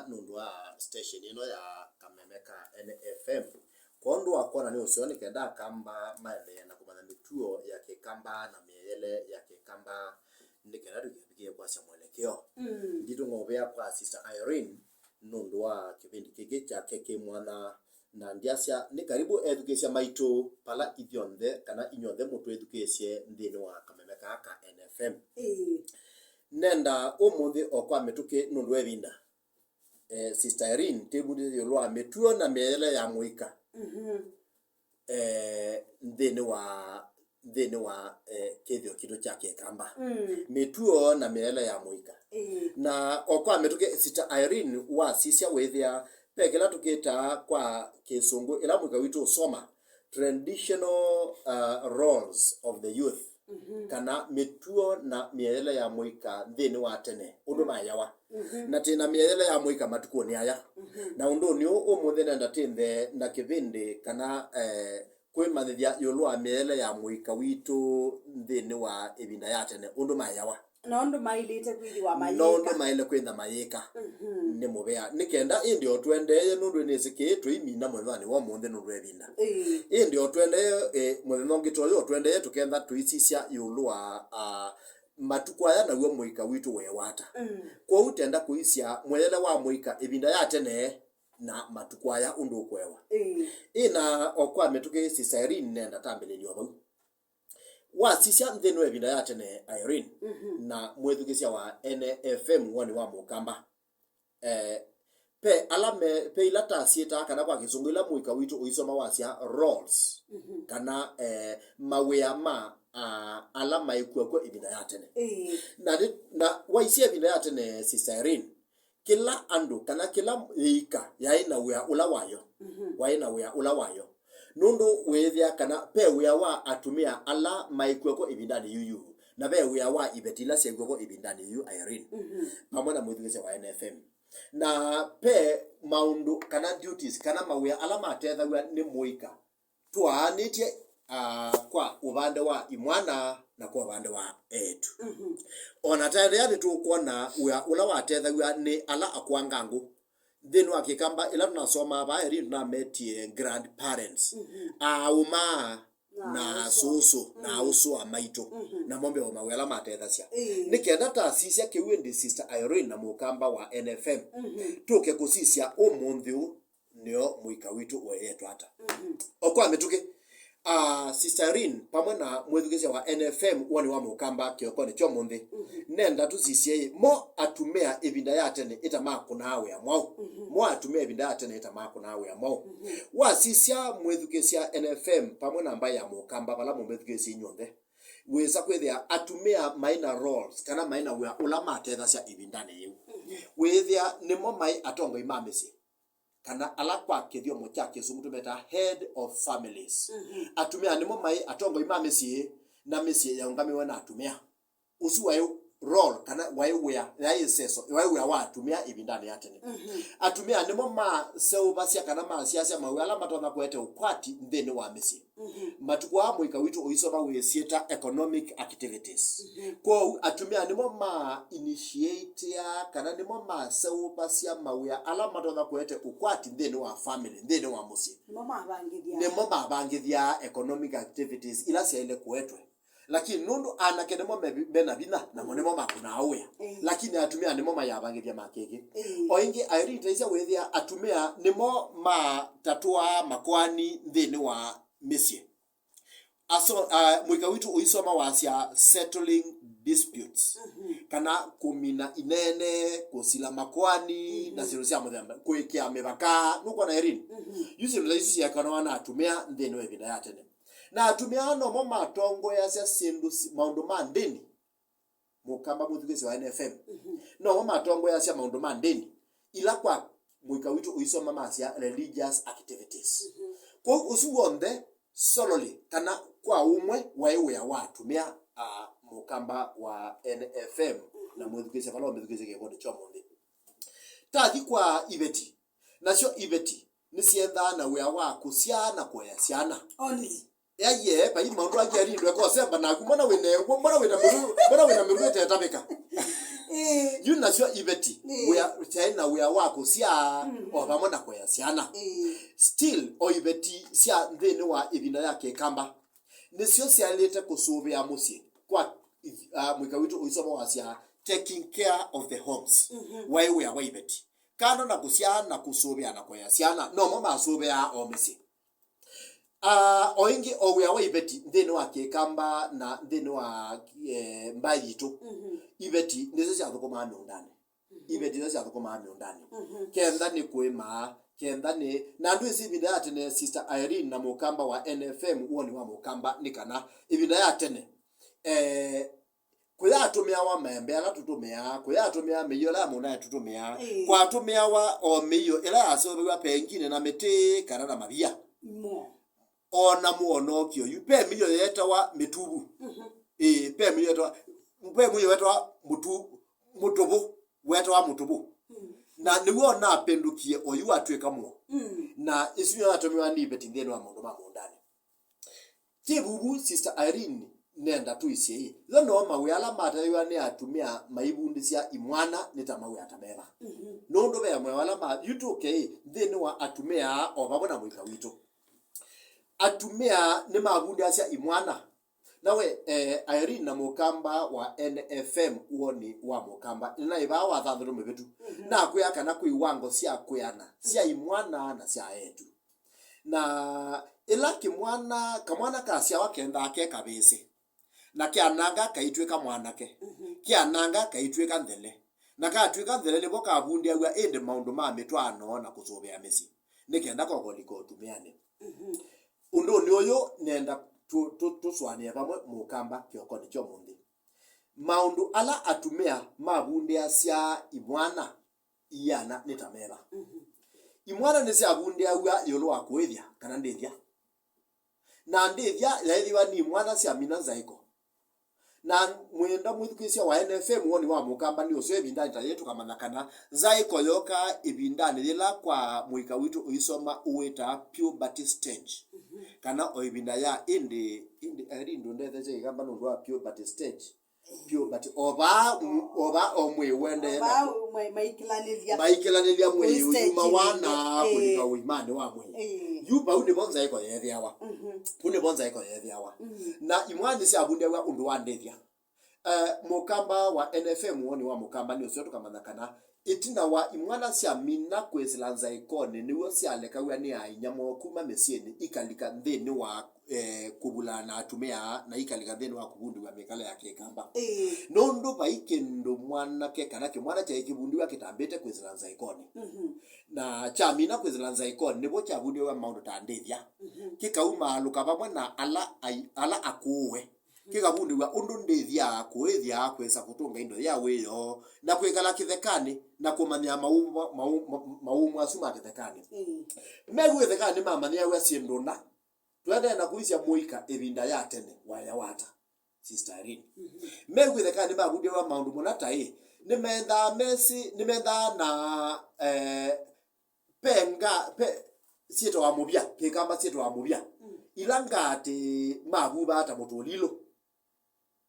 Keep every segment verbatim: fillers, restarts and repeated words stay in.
nũndũ wa station ĩno ya Kameme ka N F M. Kwondũ wa kwona nĩ ũseo, nĩ kenda Akamba maendeea na kũmanya mĩtuo ya Kĩkamba na mĩeyele ya Kĩkamba, nĩ kenda tũkĩvikĩe kwasya mwelekeo. Mm. Nditũng'oovĩa kwa Sister Irene nũndũ wa kĩvĩndĩ kĩkĩ kyake kĩ mwanya, na ndyasya nĩ karibu ethukĩĩsya maitũ vala ithyonthe, kana inyonthe mũtwĩthukĩĩsye nthĩnĩ wa Kameme kaa ka N F M. Ĩĩ. Nenda ũmũnthĩ o kwa mĩtũkĩ nũndũ wa ĩvinda, eh, Sister Irene, tĩvundĩsye ĩũlũ wa mĩtuo na mĩeyele ya mũika, mhm, eh, nthĩnĩ wa, nthĩnĩ wa, eh, kĩthĩo kitũ kya Kĩkamba. Mm. Mĩtuo na mĩeyele ya mũika. Ĩĩ. Na o kwa mĩtũkĩ, Sister Irene, wasisya wĩthĩa ve kĩla tũkĩtaa kwa Kĩsũngũ, ĩla mũika witũ ũsoma, traditional, uh, roles of the youth, mhm, kana mĩtuo na mĩeyele ya mũika nthĩnĩ wa tene, ũndũ mayawa. Mhm. Na tĩ na mĩeyele ya mũika matukũnĩ aya. Mhm. Na ũndũnĩ ũũ ũmũnthĩ nenda tĩnthe na kĩvĩndĩ kana, eh, kwĩmanyĩthya ĩũlũ wa mĩeyele ya mũika witũ nthĩnĩ wa ĩvinda ya tene, ũndũ mayawa. Na ũndũ maĩlĩte kwĩthĩwa mayĩka. Na ũndũ maĩle kwĩtha mayĩka. Mhm. Nĩ mũvea. Nĩ kenda ĩndĩ o tũendeeye, nũndũ nĩsĩ kĩĩ tũimina mũthenyanĩ wa ũmũnthĩ nũndũ wa ĩvinda. Ĩĩ. Ĩndĩ o tũendeeye, eh, mũthenya ũngĩ ta ũyũ, o tũendeeye tũkenda tũisisya ĩũlũ wa, ah, matukũ aya naw'o mũika witũ weewata. Mm. Kwoou tenda kũisya mweyele wa mũika ĩvinda ya tene na matukũ aya ũndũ ũkwewa. Ĩĩ. Ĩna o kwa mĩtũkĩ, Sister Irene, nenda tambĩlĩlyo vau. Wasisya nthĩnĩ wa ĩvinda ya tene, Irene, mhm, na mwĩthukĩsya wa N F M woni wa Mũkamba, eh, ve ala me, ve ila tasyĩtaa kana kwa Kĩsũngũ ila mũika witũ ũisoma wasya roles, mhm, kana, eh, mawĩa ma, ah, ala maĩkw'a kw'o ĩvinda ya tene. Ĩĩ. Na nĩ, na waisye ĩvinda ya tene, Sister Irene, kĩla andũ, kana kĩla ĩika yaĩ na wĩa ũla wayo, mhm, waĩ na wĩa ũla wayo. Nũndũ wĩĩthĩa kana ve wĩa wa atumĩa ala maĩ kw'oko ĩvindanĩ yĩu, na ve wĩa wa iveti ila syaĩ kw'oko ĩvindanĩ yĩu, Irene, mhm, vamwe na mwĩthukĩĩsya wa N F M. Na ve maũndũ kana duties, kana mawĩa ala matethaw'a nĩ mũika twaanĩtye, ah, kwa ũvande wa imwana na kwa ũvande wa eĩtu. Mhm. O na taendeea, nĩtũkwona wĩa ũla watethaw'a nĩ ala akwangangũ. Nthĩnĩ wa Kĩkamba, ĩla tũnasomaa vaa Irene, tũnametie grandparents. Mhm. Aaũmaa na, na aũsũsũ, na, mhm, aũsũa maitũ. Mhm. Namo mbee wa mawĩa ala matethasya. Ĩĩ. Nĩ kenda tasisya kĩu ĩndĩ Sister Irene na Mũkamba wa N F M, mhm, tũke kũsisya ũmũnthĩ ũũ nĩo mũika witũ ũeyetwe ata. Mhm. O kwa mĩtũkĩ, ah, Sister Irene, pamwe na mwĩthukĩĩsya wa N F M woni wa Mũkamba kĩokonĩ kya ũmũnthĩ, mhm, nenda tũsisye ĩ, mo atumĩa ĩvinda ya tene ĩta makũnaa wĩa mwaũ? Mhm. Mo atumĩa ĩvinda ya tene ĩta makũnaa wĩa mwaũ? Mhm. Wasisya mwĩthukĩĩsya N F M pamwe na mbaĩ ya Mũkamba, vala mũmĩthukĩĩsye inyw'onthe, wĩsa kwĩthĩa atumĩa maĩ na roles, kana maĩ na wĩa ũla matethasya ĩvindanĩ yĩu. Mhm. Wĩthĩa nĩmo maĩ atongoi ma mĩsyĩ, kana ala kwa kĩthyomo kya Kĩsũngũ tũmetaa head of families. Mhm. Atumĩa nĩmo maĩ atongoi ma mĩsyĩ, na mĩsyĩ yaũngamiwe na atumĩa. Ũsu waĩ role, kana waĩ wĩa, yaĩ ĩseso, waĩ wĩa wa atumĩa ĩvindanĩ ya tene. Mhm. Atumĩa nĩmo maseũvasya kana masyasya mawĩa ala matonya kũete ũkwati nthĩnĩ wa mĩsyĩ. Mhm. Matukũ aa mũika witũ ũisoma wĩsyĩta economic activities. Mhm. Kwoou atumĩa nĩmo ma initiatea kana nĩmo maseũvasya mawĩa ala matonya kũete ũkwati nthĩnĩ wa family, nthĩnĩ wa mũsyĩ. Nĩmo mavangĩthya. Nĩmo mavangĩthya economic activities ila syaĩle kũetwe. Lakini nũndũ anake nĩmo me, me na vinya, namo nĩmo makũnaa wĩa. Ĩĩ. Lakini atumĩa nĩmo mayavangĩthya makĩkĩ. Ĩĩ. O ĩngĩ, Irene, taisya wĩthĩa atumĩa nĩmo matatũaa makoani nthĩnĩ wa mĩsyĩ. Aso, ah, mũika witũ ũisoma wasya settling disputes, mhm, kana kũmina inene, kũsila makoani, mhm, na syĩndũ sya mũthemba, kũĩkĩa mĩvaka. Nũkwona, Irene? Mhm. Yu syĩndũ ta isu syeekanawa na atumĩa nthĩnĩ wa ĩvinda ya tene. Na atumĩa aa nomo matongoeasya syĩndũ si-, maũndũ ma ndĩni. Mũkamba mwĩthukĩĩsya wa N F M. Mhm. Nomo matongoeasya maũndũ ma ndĩni, ila kwa mũika witũ ũisoma masya religious activities. Mhm. Kwoou ũsu w'onthe solely, kana kwa ũmwe, waĩ wĩa wa atumĩa, a, Mũkamba wa N F M, mhm, na mwĩthukĩĩsya vala ũmĩthukĩĩsya kĩkonĩ kya ũmũnthĩ. Tathi kwa iveti, nasyo iveti nĩsyethaa na wĩa wa kũsyaa na kũea syana. Only. Ea, yee, vai maũndũ angĩ Irene ndweka ũsemba naku, mbona wĩ na, mbona wĩ na mĩrũ, mbona wĩ na mĩrũ ĩtetavĩka? Ĩĩ. Yu nasyo iveti, Ĩĩ. wĩa, kyaĩ na wĩa wa kũsyaa, Mhm. o vamwe na kũea syana. Ĩĩ. Still, o iveti sya nthĩnĩ wa ĩvinda ya kĩkamba, nĩsyo syaĩlĩte kũsũvĩa mũsyĩ kwa, uh, mũika witũ ũisoma wasya, taking care of the homes. Mhm. Waĩ wĩa wa iveti. Kando na kũsyaa na kũsũvĩa na kũea syana, nomo masũvĩaa o mĩsyĩ. Ah, o ĩngĩ, o wĩa wa iveti nthĩnĩ wa kĩkamba na nthĩnĩ wa, eh, mbaĩ yitũ, Mhm. iveti nĩsyo syathũkũmaa mĩũndanĩ. Mhm. Iveti nĩsyo syathũkũmaa mĩũndanĩ. Mhm. Kenda nĩ kũĩma, kenda nĩ, na andũ ĩsĩ ĩvinda ya tene, Sister Irene na mũkamba wa N F M, woni wa mũkamba nĩ kana, ĩvinda ya tene, eh, kũyatũmĩawa maembe ala tũtũmĩaa, kũyatũmĩawa mĩio ĩla ya mũũndanĩ tũtũmĩaa, Ĩĩ. kwatũmĩawa o mĩio ĩla yaseũvaw'a pengine na mĩtĩ kana na mavia. Mo. O na mũonokyo yu, ve mĩio yeetawa mĩtuvu. Mhm. Ĩĩ, ve mĩio yeetawa, ve mũio weetawa mũtu-, mũtũvũ, weetawa mũtũvũ. Mm. Na nĩw'o ũnapĩndũkie oyu watw'ĩka mũo. Mm. Na ĩsu nĩyo yatũmĩawa nĩ iveti nthĩnĩ wa maũndũ ma mũũndanĩ. Kĩvuvu, Sister Irene, nenda tũisye ĩ, yo no mawĩa ala matethĩwa nĩ atumĩa maivundĩsya imwana nĩ ta mawĩa ta meva? Mhm. Nũndũ ve mawĩa ala ma, yu tũke ĩ, nthĩnĩ wa atumĩa o vamwe na mũika witũ. Atumĩa nĩmavundĩasya imwana. Na we, eh, Irene na mũkamba wa N F M, woni wa mũkamba, nĩnaĩ vaa wathanthatũ mĩvĩtu. Mhm. Nakwĩa kana kwĩ iwango sya kwĩana sya imwana na sya eĩtu. Na ĩla kĩmwana, kamwana kasyawa kendaa ke kavĩsĩ, na kyananga kaitw'ĩka mwanake, Mhm. kyananga kaitw'ĩka nthele, na katw'ĩka nthele nĩvo kavundĩaw'a ĩndĩ maũndũ ma mĩtwaano na kũsũvĩa mĩsyĩ, nĩ kenda kokolika ũtumĩanĩ. Mhm. Ũndũnĩ ũyũ nenda tũ-, tũ-, tũsũanĩe vamwe mũkamba kĩokonĩ kya ũmũnthĩ. Maũndũ ala atumĩa mavundĩasya imwana iana nĩ ta meva? Mhm. Imwana nĩsyavundĩaw'a ĩũlũ wa kũĩthya kana ndĩthya. Na ndĩthya yaĩthĩwa nĩ imwana syamina nzaĩko. Na mwenda mwĩthukĩĩsya wa N F M, woni wa mũkamba nĩ ũseo ĩvindanĩ ta yĩĩ, tũkamanya kana nzaĩko yoka ĩvindanĩ yĩla kwa mũika witũ ũisoma ũwĩtaa puberty stage. Mhm. Kana o ĩvinda ya ĩndĩ, ĩndĩ, Irene, ndũndethesya kĩkamba nũndũ wa puberty stage. Puberty. O vaa, o vaa o mwĩĩ ũendeee na Vaa kũ- ma-, maikĩlanĩlya. Maikĩlanĩlya mwĩĩ Kũi stage ũyuma wana ĩngĩ. Kũlika Ĩĩ. Ũimanĩ wa mwĩĩ. Ĩĩ. Yu vau nĩvo nzaĩko yeethĩawa. Mhm. Vau nĩvo nzaĩko yeethĩawa. Mhm. Na imwana nĩsyavundĩaw'a ũndũ wa ndĩthya. Eh, mũkamba wa N F M, woni wa mũkamba nĩ ũseo, tũkamanya kana ĩtina wa imwana syamina kwĩsĩla nzaĩkonĩ, nĩw'o syalekaw'a nĩ ainya moo kuma mĩsyĩnĩ ikalika nthĩnĩ wa, eh, kũvulana na atumĩa na ikalika nthĩnĩ wa kũvundĩw'a mĩkalo ya kĩkamba. Ĩĩ. Nũndũ vai kĩndũ mwanake kana kĩmwana kyaĩ kĩvundĩw'a kĩtambĩte kwĩsĩla nzaĩkonĩ. Mhm. Na kyamina kwĩsĩla nzaĩkonĩ, nĩvo kyavundĩw'a maũndũ ta ndĩthya. Mhm. Kĩkaumaalũka vamwe na ala ai-, ala akũũe. Kĩkavundĩw'a ũndũ ndĩthya kũĩthya, kwĩsa kũtũnga indo ya wĩoo, na kwĩkala kĩthekanĩ, na kũmanyĩa maũmũ, maũmũ, maũmũ asu ma kĩthekanĩ. Mm. Mew'e kĩthekanĩ mamanyĩaw'a syĩndũ na. Tũendee na kũisya mũika ĩvinda ya tene, waya wata, Sister Irene. Mhm. Mew'e kĩthekanĩ mavundĩaw'a maũndũ mũna ta ĩ, nĩmendaa mesĩ, nĩmendaa na, eh, ve nga-, ve syĩtawa mũvya, kĩkamba syĩtawa mũvya. Mm. Ila ngaatĩ mavuvaa ta mũtũlilũ.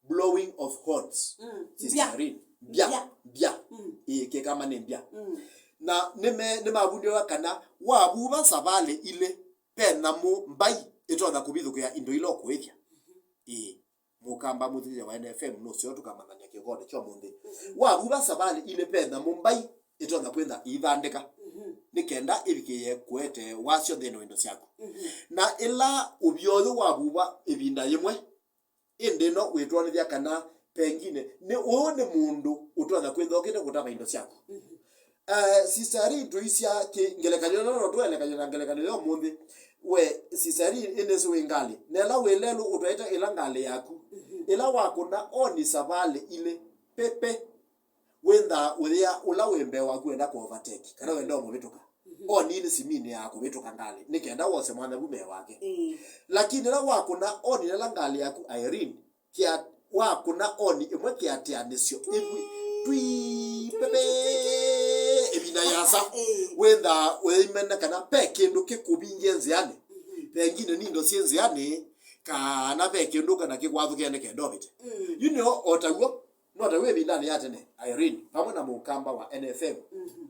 Blowing of horns. Mm. Sister Mbya. Irene. Mbya. Mbya. Mbya. Mm. Ĩĩ, kĩkamba nĩ mbya. Mm. Na nĩme-, nĩmavundĩwa kana wavuva savalĩ ilĩ, ve nyamũ mbai ĩtonya kũvithũkĩa indo ila ũkũĩthya. Mhm. Ĩĩ. Mũkamba mũthikĩĩsya wa N F M nũseo tũkamanyany'a kĩokonĩ kya ũmũnthĩ. Mhm. Wavuva savalĩ ilĩ ve nyamũ mbai ĩtonya kwĩtha iithandĩka. Mhm. Nĩ kenda ĩvikĩĩe kũete wasyo nthĩnĩ wa indo syaku. Mhm. Na ĩla ũvyo ũyũ wavuva ĩvinda yĩmwe, ĩndĩ ĩno wĩtwonethya kana pengine nĩ ũũ nĩ mũndũ ũtonya kwĩtha ũkĩte kũtava indo syaku. Mhm. Eh, Sister Irene, tũisya kĩ-, ngelekany'o ĩno no tũelekany'o na ngelekany'o ya ũmũnthĩ. We, Sister Irene, ĩnĩsĩ wĩ ngalĩ. Na ĩla wĩ lelũ ũtwaĩte ĩla ngalĩ yaku. Mhm. Ĩla wakũna oni savalĩ ilĩ, pepe, wĩnthaa ũyĩa ũla wĩ mbee waku wenda kũ overtake, kana wenda ũmũvĩtũka. Mhm. Oni ilĩ siminĩ ya kũvĩtũka ngalĩ, nĩ kenda wose mwanya vu mbee wake. Ĩĩ. Lakini ĩla wakũna oni ĩla ngalĩ yaku Irene, kĩa, wakũna oni ĩmwe kĩatĩanĩsyo ĩvwĩ, twii, pepe, ĩvinda yasa. Ĩĩ. Wĩnthaa ũimena kana ve kĩndũ kĩkũvingie nzĩanĩ. Mhm. Pengine nĩ indo syĩ nzĩanĩ, kana ve kĩndũ kana kĩkwathũkĩe nĩ kenda ũvĩte. Mm. Yu nĩo o taw'o, No ta wĩ ĩvindanĩ ya tene, Irene, vamwe na mũkamba wa N F M. Mhm.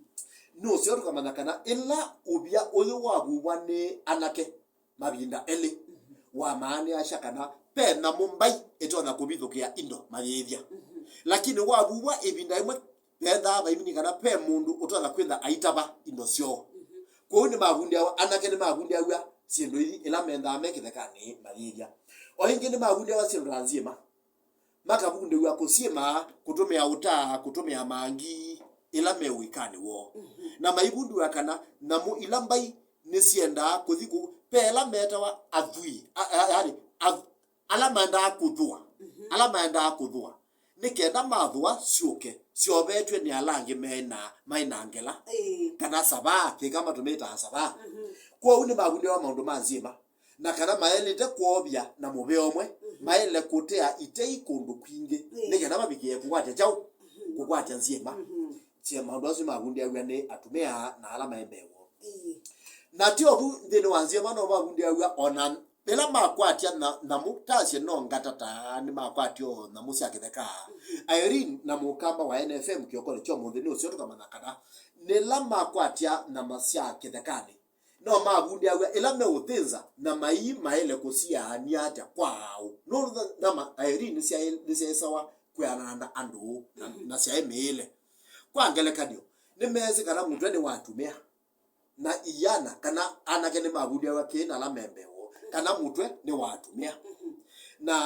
Nũseo tũkamanya kana ĩla ũvya ũyũ wavuvwa nĩ anake mavinda elĩ, mhm, wamaanĩasya kana ve nyamũ mbai ĩtonya kũvithũkĩa indo mayĩĩthya. Mhm. Lakini wavuvwa ĩvinda ĩmwe, vethaa vaimini kana ve mũndũ ũtonya kwĩtha aitava indo syoo. Mhm. Kwoou nĩmavundĩawa, anake nĩmavundĩaw'a syĩndũ ithi ĩla mendaa me kĩthekanĩ mayĩĩthya. O ĩngĩ nĩmavundĩawa syĩndũ ta nzyĩma. Makavundĩw'a kũsyĩma, kũtũmĩa ũta, kũtũmĩa mangi ĩla me ũikanĩ woo. Mhm. Na maivundĩw'a kana nyamũ ila mbai nĩsyendaa kũthi kũu. Ve ĩla metawa athwii, a- a- yaani, ath- ala maendaa kũthũa, mhm, ala maendaa kũthũa, nĩ kenda mathũa syũke syovetw'e nĩ ala angĩ mena, maĩ na ngela, ĩĩ, kana savaa, kĩka matũmĩtaa savaa. Mhm. Kwoou nĩmavundĩawa maũndũ ma nzyĩma. Na kana maelĩte kwovya na mũvea ũmwe, mhm, maĩle kũtea itei kũndũ kwingĩ, ĩĩ, nĩ kenda mavikĩe kũkwatya kyaũ? Mhm. Kũkwatya nzyĩma. Mhm. Syĩ maũndũ asu mavundĩaw'a nĩ atumĩa na ala maĩ mbee woo. Ĩĩ. Na ti ovu nthĩnĩ wa nzyĩma no mavundĩaw'a o na ĩla makwatya na nyamũ tasye no ngata ta nĩmakwatya o nyamũ sya kĩtheka. Mhm. Irene na mũkamba wa N F M kĩokonĩ kya ũmũnthĩ nĩ ũseo tũkamanya kana nĩla makwatya nyama sya kĩthekanĩ, no mavundĩaw'a ĩla meũthĩnza na mai maĩle kũsiaany'a ata kwa aaũ. Nũndũ nyama Irene nĩsyaĩ- nĩsyaĩsawa kwĩanana na andũ na, mhm, na syaĩ mĩĩle. Kwa ngelekany'o, nĩmeesĩ kana mũtwe nĩ wa atumĩa, na iana kana anake nĩmavundĩaw'a kĩĩ na ala me mbee woo, kana mũtwe nĩ wa atumĩa. Mhm. Na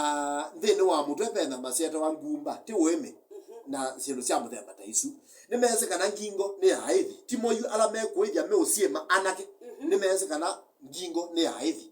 nthĩnĩ wa mũtwe ve nyama syetawa ngumba, ti ũĩmĩ, mhm, na syĩndũ sya mũthemba ta isu. Nĩmeesĩ kana ngingo nĩ ya aĩthi. Ti moyu ala mekũĩthya meũsyĩma anake. Mhm. Nĩmeesĩ kana ngingo nĩ ya aĩthi.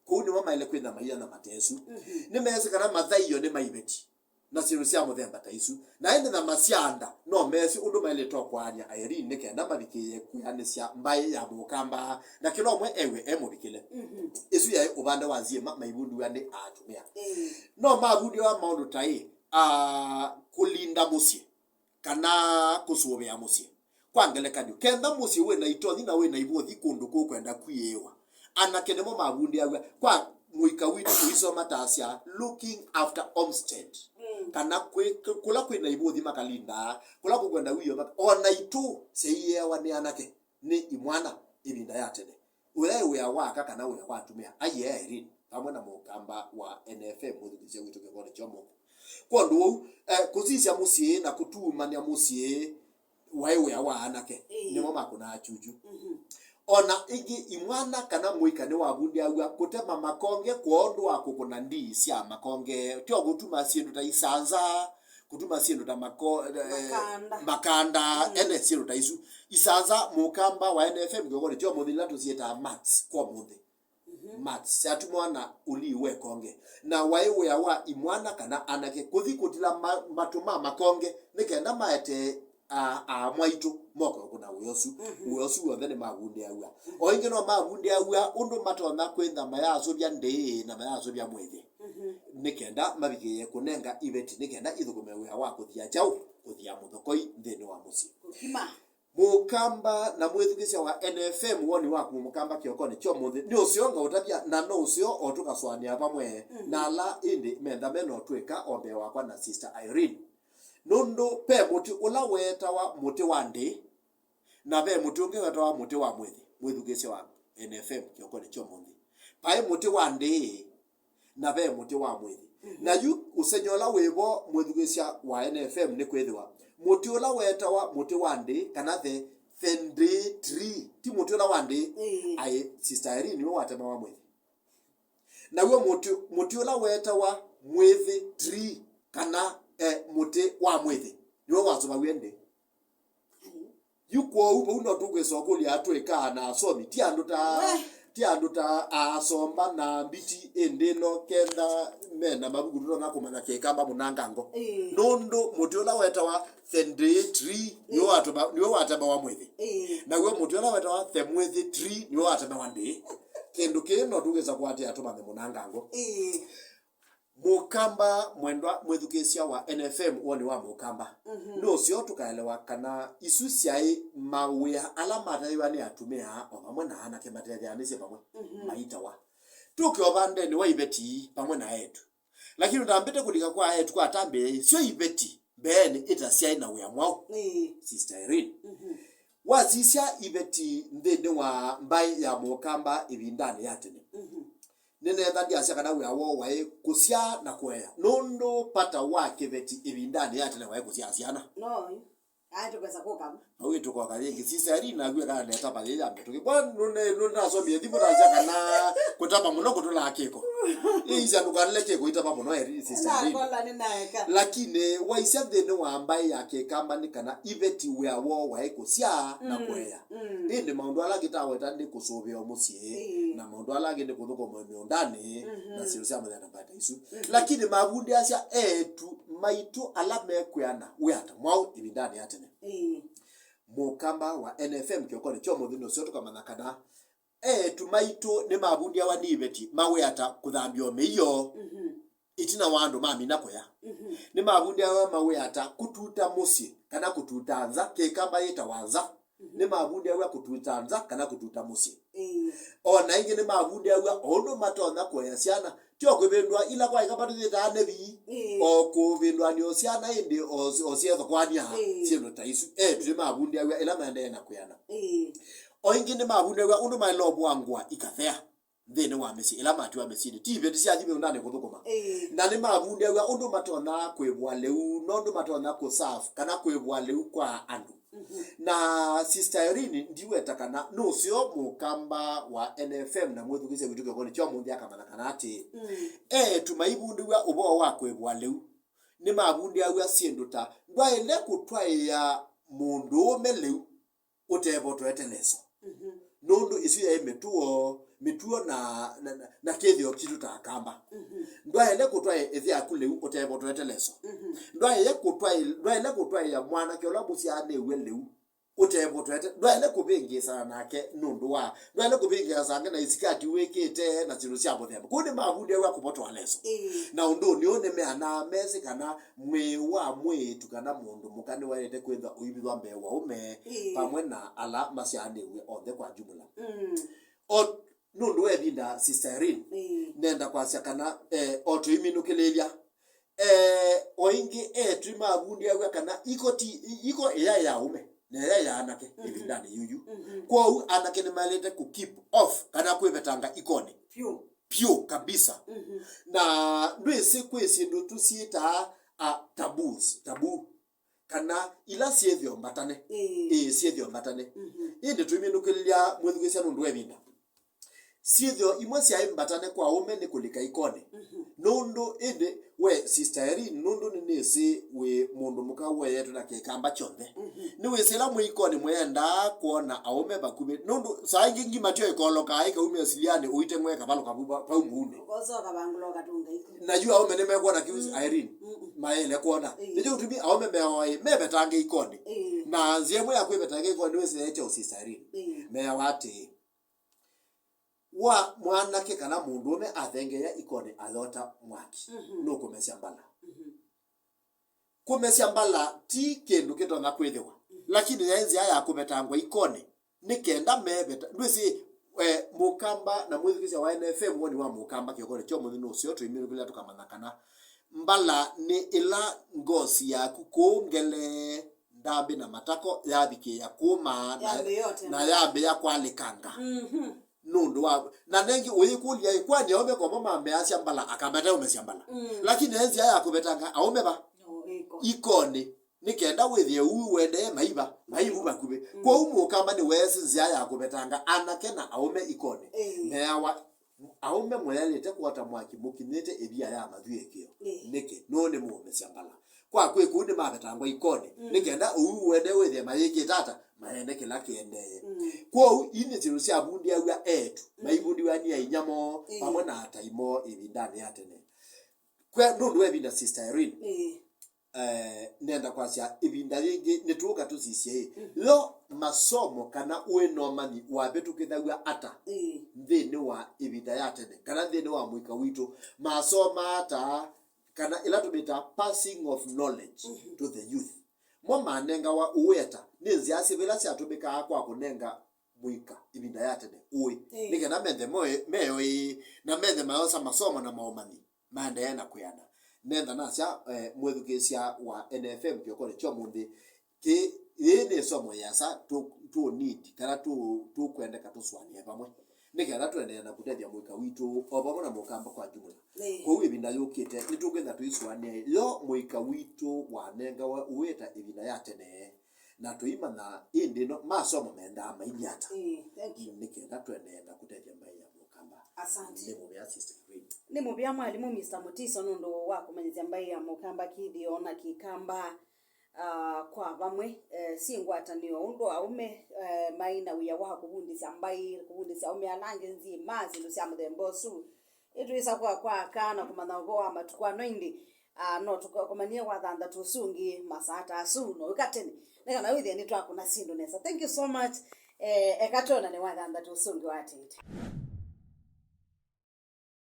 Kũu nĩmo maĩle kwĩthamaia na mate ĩsu. Mhm. Nĩmeesĩ kana mathaio nĩ ma iveti na syĩndũ sya mũthemba ta isu. Na ĩndĩ nyama sya nda no mesĩ ũndũ maĩlĩte kwaany'a Irene nĩ kenda mavikĩĩe kwĩanĩsya mbaĩ ya mũkamba na kĩla ũmwe ew'e e mũvikĩle. Mhm. Ĩsu yaĩ ũvande wa nzyĩma maivundĩw'a nĩ atumĩa. Ĩĩ. No mavundĩwa maũndũ ta ĩ, a, kũlinda mũsyĩ kana kũsũvĩa mũsyĩ. Kwa ngelekany'o, kenda mũsyĩ wĩ na itonyi na wĩ na ivothi kũndũ kũkwenda kwiĩwa, anake nĩmo mavundĩaw'a. Kwa mũika witũ ũisoma ta asya, looking after homestead, mm, kana kwĩ- kũla kwĩ na ivothi makalindaa, kũla kũkwenda wĩoo maka-, o na itũ syaiĩawa nĩ anake, nĩ imwana ĩvinda ya tene. Ũyaĩ wĩa wa aka kana wĩa wa atumĩa, aiee Irene vamwe na mũkamba wa N F M mwĩthukĩĩsya witũ kĩokonĩ kya ũmũnthĩ. Kwondũ ũu, eh, kũsisya mũsyĩ na kũtuumany'a mũsyĩ waĩ wĩa wa anake, ĩĩ, nĩmo makũnaa kyukyu. Mhm. O na ĩngĩ, imwana kana mũika nĩwavundĩaw'a kũtema makonge kwondũ wa kũkũna ndii sya makonge, tyo kũtuma syĩndũ ta isanza, kũtuma syĩndũ ta mako-, eh, makanda. Makanda, mm, ene syĩndũ ta isu. Isanza, mũkamba wa N F M kĩokonĩ kya ũmũnthĩ ila tũsyĩtaa mats kwa ũmũnthĩ. Mhm. Mats, syatumawa na ũlii wa ĩkonge. Na waĩ wĩa wa imwana kana anake kũthi kũtila ma- matũ ma makonge nĩ kenda maetee a- aamwaitũ moke ũkũna wĩa ũsu. Mhm. Wĩa ũsu w'onthe nĩmavundĩaw'a. Mhm. O ĩngĩ no mavundĩaw'a ũndũ matonya kwĩtha mayasũvya ndĩĩ na mayasũvya mwĩthĩ. Mhm. Nĩ kenda mavikĩĩe kũnenga iveti nĩ kenda ithũkũme wĩa wa kũthia kyaũ? Kũthia mũthokoi nthĩnĩ wa mũsyĩ. Kũkima. Mũkamba na mwĩthukĩĩsya wa N F M, woni waku mũkamba kĩokonĩ kya ũmũnthĩ nĩ ũseo ngaũtavya, na no ũseo o tũkasũanĩa vamwe, mhm, na ala ĩndĩ mentha me no twĩka o mbee wakwa na Sister Irene. Nũndũ ve mũtĩ ũla weetawa mũtĩ wa ndĩĩ, na ve mũtĩ ũngĩ weetawa mũtĩ wa mwĩthĩ, mwĩthukĩĩsya wa N F M kĩokonĩ kya ũmũnthĩ. Vaĩ mũtĩ wa ndĩĩ, na ve mũtĩ wa mwĩthĩ. Mhm. Na yu ũsengy'o ũla wĩ vo mwĩthukĩĩsya wa N F M nĩ kwĩthĩwa mũtĩ ũla weetawa mũtĩ wa ndĩĩ, kana the, the ndĩĩ tree, ti mũtĩ ũla wa ndĩĩ. Ĩĩ. Aĩ, Sister Irene nĩwe watemawa mwĩthĩ. Naw'o mũtĩ, mũtĩ ũla weetawa mwĩthĩ tree, kana, eh, mũtĩ wa mwĩthĩ, nĩwe wasũvawie ndĩĩ. Yu kwoou vau no tũkwĩsa ũkũlya atũĩka na asomi, ti andũ ta, we, ti andũ ta asomba na mbiti ĩndĩ no kenda me na mavuku tũtonya kũmanya kĩkamba mũnangango. Ĩĩ. Nũndũ mũtĩ ũla wetawa the ndĩĩ tree nĩwe, ĩĩ, watema-, nĩwe watemawa mwĩthĩ. Ĩĩ. Naw'o mũtĩ ũla wetawa the mwĩthĩ tree nĩwe watemawa ndĩĩ. Kĩndũ kĩĩ no tũkwĩsa kũatĩĩa tũmanye mũnangango. Ĩĩ. Mũkamba mwendwa mwĩthukĩĩsya wa N F M, woni wa mũkamba. Mhm. Nĩ ũseo tũkaelewa kana isu syaĩ mawĩa ala matetheew'a nĩ atumĩa o vamwe na anake matetheanĩsye vamwe, mhm, maitawa. Tũke ũvandenĩ wa iveti vamwe na eĩtu. Lakini ũtambĩte kũlika kwa eĩtu kwatambĩĩe, syo iveti mbeenĩ ĩtasyaĩ na wĩa mwaũ? Ĩĩ. Sister Irene. Mhm. Wasisya iveti nthĩnĩ wa mbaĩ ya Mũkamba ĩvindanĩ ya tene. Mhm. Nĩneetha ndyasya kana wĩa woo waĩ kũsyaa na kũea, nũndũ pata wa kĩveti ĩvindanĩ ya tene waĩ kũsyaa syana. No. Ai, tũkwesa kũka. Au ĩtũkoka yĩngĩ. Sister Irene naku eka neta pa yĩya mĩtũkĩ. Kwa nũne-, nũnasomie thimũ nasya kana kũtapa mũno kũtũlaa kĩko. Ĩisya ndũkanile kĩko itapa mũno, Eri-, Sister Irene. Nakola nĩnaeka. Lakini waisya nthĩnĩ wa mbaĩ ya Kĩkamba nĩ kana iveti wĩa woo waĩ kũsyaa na Mm, kũea. Mm. Ĩndĩ maũndũ ala angĩ taweta nĩ kũsũvĩa mũsyĩ, Ĩĩ. na maũndũ ala angĩ nĩ kũthũkũma mĩũndanĩ, Mhm. na syĩndũ sya mũthemba ta isu. Mhm. Lakini mavundĩasya eĩtu maitũ ala mekwĩana wĩa ta mwaũ ĩvindanĩ ya tene. Ĩĩ. Mũkamba wa N F M kĩokonĩ kya ũmũnthĩ nũseo tũkamanya kana eĩtu maitũ nĩmavundĩawa nĩ iveti mawĩa ta kũthambya o mĩio Mhm. ĩtina wa andũ mamina kũya. Mhm. Nĩmavundĩawa mawĩa ta kũtuta mũsyĩ kana kũtuta nza, Kĩkamba yĩtawa nza. Mhm. Nĩmavundĩaw'a kũtuta nza kana kũtuta mũsyĩ. Ĩĩ. O na ĩngĩ nĩmavundĩaw'a o ũndũ matonya kũea syana, ti o kũvĩndũa ila kwa ĩkamba tũyĩtaa nevi, Ĩĩ. o kũvĩndũanĩa o syana ĩndĩ o, o syetho kwany'a Ĩĩ. syĩndũ ta isu. Eĩtu nĩmavundĩaw'a ĩla maendee na kwĩana. Ĩĩ. O ĩngĩ nĩmavundĩaw'a ũndũ maĩle ũvũa ngũa ikathea nthĩnĩ wa mĩsyĩ ĩla matiwa mĩsyĩnĩ, ti iveti syathi mĩũndanĩ kũthũkũma. Ĩĩ. Na nĩmavundĩaw'a ũndũ matonya kwĩvũa lĩu, na ũndũ matonya kũserve kana kwĩvũa lĩu kwa andũ. Mhm. Na Sister Irene ndiweta kana nũseo Mũkamba wa N F M na mwĩthukĩsya witũ kĩokonĩ kya ũmũnthĩ akamanya kana atĩ Mm. eĩtu maivundĩw'a ũvoo wa kwĩvũa lĩu, nĩmavundĩaw'a syĩndũ ta ndwaĩle kũtwaĩa mũndũũme lĩu ũtevotoete leso. Mhm. Nũndũ ĩsu yaĩ mĩtuo, mĩtuo na, na, na, na kĩthĩo kitũ ta Akamba. Mhm. Ndwaĩle kũtwaĩa ĩthe yaku lĩu ũtevotoete leso. Mhm. Ndwaĩle kũtwaĩ-, ndwaĩle kũtwaĩa mwanake ũla mũsyaanĩw'e lĩu ũtevotoete. Ndwaĩle kũvĩngĩĩsana nake nũndũ wa, ndwaĩle kũvĩngĩĩsana nake na isikati wĩkĩte na syĩndũ sya mũthemba. Kũu nĩmavundĩaw'a kũvotoa leso. Ĩĩ. Na ũndũnĩ ũũ nĩmeanaa mesĩ kana mwĩĩ wa mwĩĩtu kana mũndũ mũka nĩwaĩlĩte kwĩthwa ũivithwa mbee wa aũme Ĩĩ. vamwe na ala masyaanĩw'e onthe kwa jumla. Mm. O nũndũ wa ĩvinda, Sister Irene, Ĩĩ. nenda kwasya kana, eh, o tũiminũkĩlĩĩlya, eh, o ĩngĩ eĩtu nĩmavundĩaw'a kana iko ti, iko ĩyaĩ ya aũme na ĩyaĩ ya anake Mhm. ĩvindanĩ yuyu. Mhm. Kwoou anake nĩmaĩlĩte kũ keep off kana kwĩvetanga ikonĩ Vyũ. vyũ kabisa. Mhm. Na ndwĩsĩ kwĩ syĩndũ tũsyĩtaa, a, taboos, taboo, kana ila syĩthĩo mbatane. Ĩĩ. Ĩĩ, syĩthĩo mbatane. Mhm. Ĩndĩ tũiminũkĩlĩlya mwĩthukĩĩsya nũndũ wa ĩvinda. Syĩthĩo imwe syaĩ mbatane kwa aũme nĩ kũlika ikonĩ. Mhm. Nũndũ ĩndĩ we, Sister Irene, nũndũ nĩnĩsĩ wĩ mũndũ mũka ũeetwe na Kĩkamba kyonthe. Mhm. Nĩwĩsĩ ĩla mwĩ ikonĩ mũyendaa kwona aũme vakuvĩ. Nũndũ saa ingĩ ngima tyo ĩkolokaa ĩkauma ĩsilianĩ ũiteng'we ĩkavalũka vu va-, vau mũunĩ. Ũkosa ũkavangũla ũkatũnga iku. Na yu aũme nĩmekwona kĩu Mm. Irene Mm-mm. maĩle kwona. Ĩĩ. Nĩkyo kĩtumi aũme meoa ĩ, mevetange ikonĩ. Ĩĩ. Na nzĩa ĩmwe ya kwĩvetanga ikonĩ nĩwĩsĩ yaĩ kyaũ, Sister Irene? Ĩĩ. Meawa atĩĩ, wa mwanake kana mũndũũme athengeea ikonĩ ayota mwaki, Mhm. nũkũmesya mbala. Mhm. Kũmesya mbala ti kĩndũ kĩtonya kwĩthĩwa, Mhm. lakini yaĩ nzĩa ya kũvetangwa ikonĩ, nĩ kenda meveta. Ndwĩsĩ, eh, Mũkamba na mwĩthukĩĩsya wa N F M, woni wa Mũkamba kĩokonĩ kya ũmũnthĩ nũseo tũiminũkĩlya tũkamanya kana mbala nĩ ĩla ngosi yaku kũũ ngele, ndambĩ na matako yavikĩĩa kũũma na, Yambĩĩa ũtema. na yambĩĩa kwalĩkanga. Mhm. Nũndũ wa, na nengĩ ũyĩkũlya ĩ, kwani aũme komo mameasya mbala, akamata ũmesya mbala? Mm. Lakini e nzĩa ya kũvetanga aũme va? No, ĩko. Ikonĩ, nĩ kenda wĩthĩe ũu ũendee maiva, maivu vakuvĩ. Mm. Kwoou Mũkamba nĩweesĩ nzĩa ya kũvetanga anake na aũme ikonĩ. Ĩĩ. Meawa, aũme mũyaĩlĩte kwota mwaki mũkinyĩte ĩvia ya mathuĩkĩo. Ĩĩ. Nĩkĩ? Nũũ nĩmũũmesya mbala. Kwa kwĩ kũu nĩmavetangwa ikonĩ, Mm. nĩ kenda ũu ũendee wĩthĩe mayĩkĩte ata, maende kĩla kĩendee. Mm. Kwoou, ii nĩ syĩndũ syavundĩaw'a eĩtu, Mm. maivundĩw'a nĩ ainya moo, Ĩĩ. vamwe na atai moo ĩvindanĩ ya tene. Kwe, nũndũ wa ĩvinda, Sister Irene, Ĩĩ. eh, nenda kwasya ĩvinda yĩngĩ nĩtũũka tũsisye ĩ, Mm. yo masomo kana ũĩ na ũmanyi wavĩtũkĩthaw'a ata Ĩĩ. nthĩnĩ wa ĩvinda ya tene, kana nthĩnĩ wa mũika witũ, masomaa ata, kana ĩla tũmĩtaa passing of knowledge Mhm. to the youth. Mo manengawa ũũ ata? Nĩ nzĩa syĩva ila syatũmĩkaa kwa kũnenga mũika ĩvinda ya tene ũĩ? Ĩĩ. Nĩ kenda menthe moĩ-, meoĩ, na menthe mayosa masomo na maũmanyi, maendee na kwĩana. Nenda nasya, eh, mwĩthukĩĩsya wa N F M kĩokonĩ kya ũmũnthĩ, kĩ, yĩĩ nĩ ĩsomo yĩasa tũ, tũ need, kana tũ, tũkwendeka tũsũanĩe vamwe, nĩ kenda tũendeea na kũtethya mũika witũ o vamwe na mũkamba kwa jumla. Ĩĩ. Kwoou ĩvinda yũkĩte, nĩtũkwĩtha tũisũanĩa yo mũika witũ wanengawe ũwĩta ĩvinda ya tene, na tũimanya ĩndĩ no masomo mendaa mailyĩ ata. Ĩĩ, thank you. Nĩ kenda tũendeea na kũtethya mbaĩ ya mũkamba. Asante. Nĩ mũvea, Sister Irene. Nĩ mũvea mwalimũ Mister Mutiso nũndũ wa kũmanyĩsya mbaĩ ya mũkamba kĩthĩo na kĩkamba, ah, kwa vamwe, eh, syĩ ngwatanĩo ũndũ aũme, eh, mai na wĩa wa kũvundĩsya mbaĩ, kũvundĩsya aũme ala angĩ nzima syĩndũ sya mũthemba ũsu. Ĩtwĩsa kwa kwa aka na kũmanya ũvoo wa matukũ ano ĩndĩ, ah, no tũkomanie wathanthatũ ũsu ũngĩ masaa ta asu, no wĩka tene, nĩ kana wĩthĩe nĩtwakũna syĩndũ nesa. Thank you so much. Eh, eka twonane wathanthatũ ũsu ũngĩ wa atĩĩte.